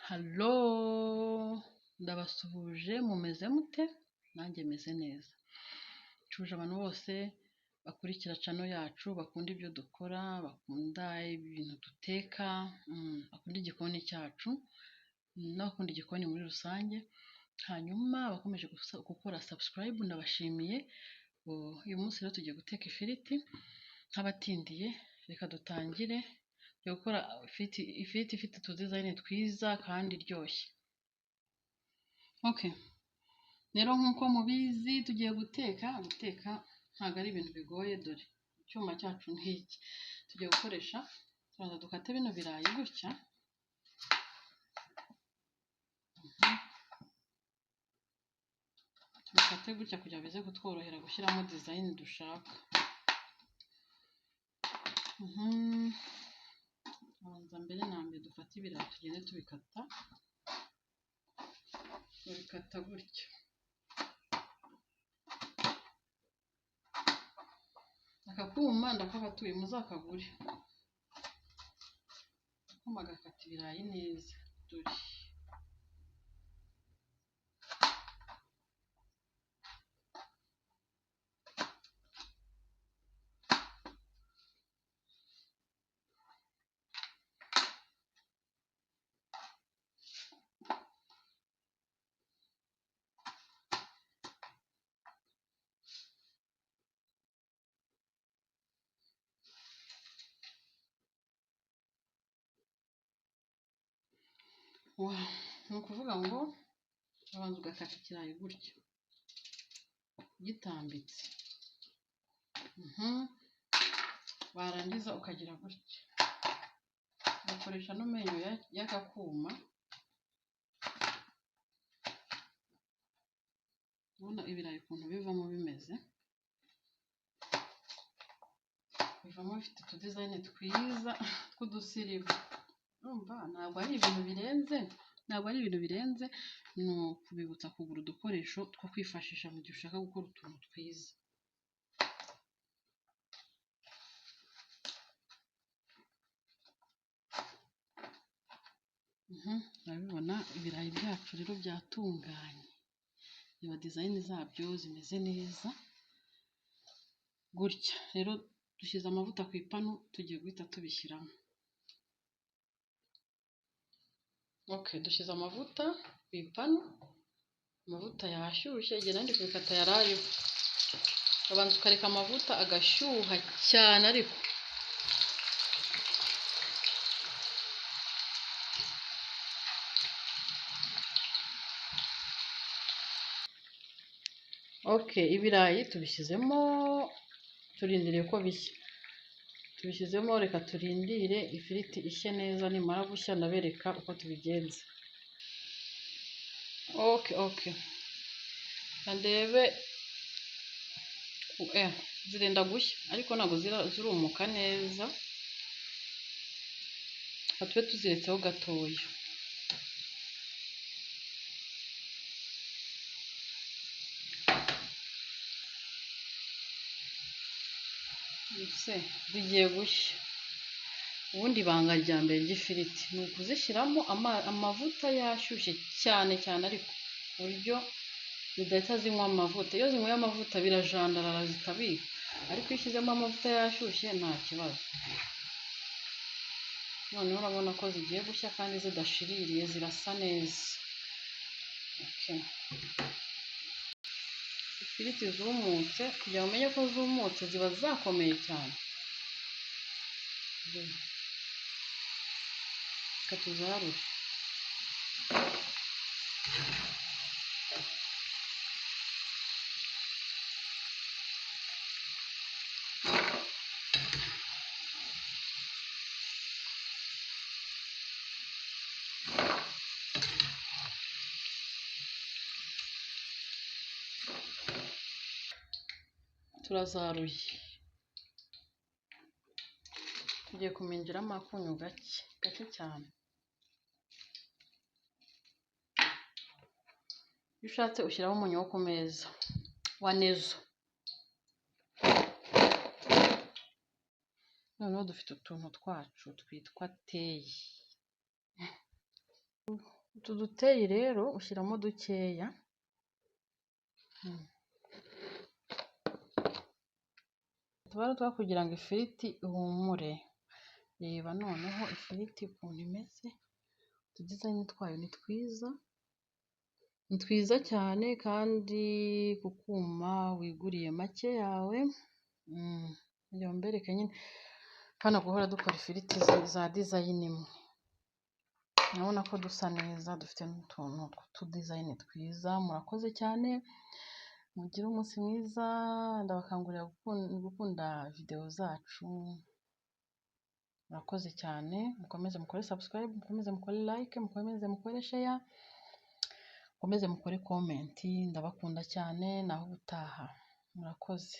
Hello, ndabasuhuje mumeze mute? Nanjye meze neza. Nshuje abantu bose bakurikira channel yacu, bakunda ibyo dukora, bakunda ibintu duteka, bakunda igikoni cyacu n'abakunda igikoni muri rusange. Hanyuma abakomeje gukora subscribe ndabashimiye. Uyu munsi rero tugiye guteka ifiriti ntabatindiye, reka dutangire. Tugiye gukora ifiriti ifite utudizayini twiza kandi iryoshye. Okay. Rero nk'uko mubizi tugiye guteka, guteka ntabwo ari ibintu bigoye, dore icyuma cyacu nk'iki. Tugiye gukoresha, turaza dukate bino birayi gutya. Tubikate gutya kugira bize kutworohera gushyiramo design dushaka. Abanza mbere na mbere dufate ibirayi tugende tubikata. Babikata gutya. Aka kuma ndakabatuye muzakagure. Akuma gakata ibirayi neza. Dore. Ni ukuvuga ngo urabanza ugakata ikirayi gutya gitambitse, warangiza ukagira gutya, ugakoresha n'amenyo y'akakuma. Ubona ibirayi ukuntu bivamo bimeze, bivamo bifite utudizayini twiza tw'udusirimu. Urumva ntabwo ari ibintu birenze, ntabwo ari ibintu birenze, ni ukubibutsa kugura udukoresho two kwifashisha mu gihe ushaka gukora utuntu twiza. Urabibona ibirayi byacu rero byatunganye, reba dizayini zabyo zimeze neza gutya. Rero dushyize amavuta ku ipanu, tugiye guhita tubishyiramo. Okay, dushyize amavuta ku ipanu, amavuta yashyushye, igihe nandi kubikata yarayeho. Ubanza ukareka amavuta agashyuha cyane, ariko okay, ibirayi tubishyizemo, turindiriye ko bishya. Tubishyizemo, reka turindire ifiriti ishye neza, nimara gushya ndabereka uko tubigenza. Okay, okay. Ndebe zirenda gushya ariko ntabwo zirumuka neza, tube tuziretseho gatoya. Zigiye gushya. Ubundi ibanga rya mbere ry'ifiriti ni ukuzishyiramo amavuta yashyushye cyane cyane, ariko ku buryo zidahita zinywa amavuta. Iyo zinyweye amavuta birajandarara zikabika, ariko iyo ushyizemo amavuta yashyushye nta kibazo. Noneho urabona ko zigiye gushya kandi zidashiririye, zirasa neza. Okay. Ifiriti zumutse, kugira ngo umenye ko zumutse ziba zakomeye cyane. Reka tuzarure. Turazaruye, tugiye kuminjiramo akunyu gake gake cyane. Iyo ushatse ushyiraho umunyu wo ku meza wa Nezo. Noneho dufite utuntu twacu twitwa teyi. Utu duteyi rero ushyiramo dukeya. Tuba ari utwa kugira ngo ifiriti ihumure. Reba noneho ifiriti ukuntu imeze, utudizayini twayo ni twiza, ni twiza cyane kandi ku kuma wiguriye make yawe, kugira ngo mbereke nyine, hano guhora dukora ifiriti za dizayini imwe. Urabona ko dusa neza, dufite n'utuntu tw'utudizayini twiza. Murakoze cyane, mugire umunsi mwiza, ndabakangurira gukunda videwo zacu. Murakoze cyane, mukomeze mukore subscribe, mukomeze mukore like, mukomeze mukore share, mukomeze mukore comment, ndabakunda cyane, naho ubutaha. Murakoze.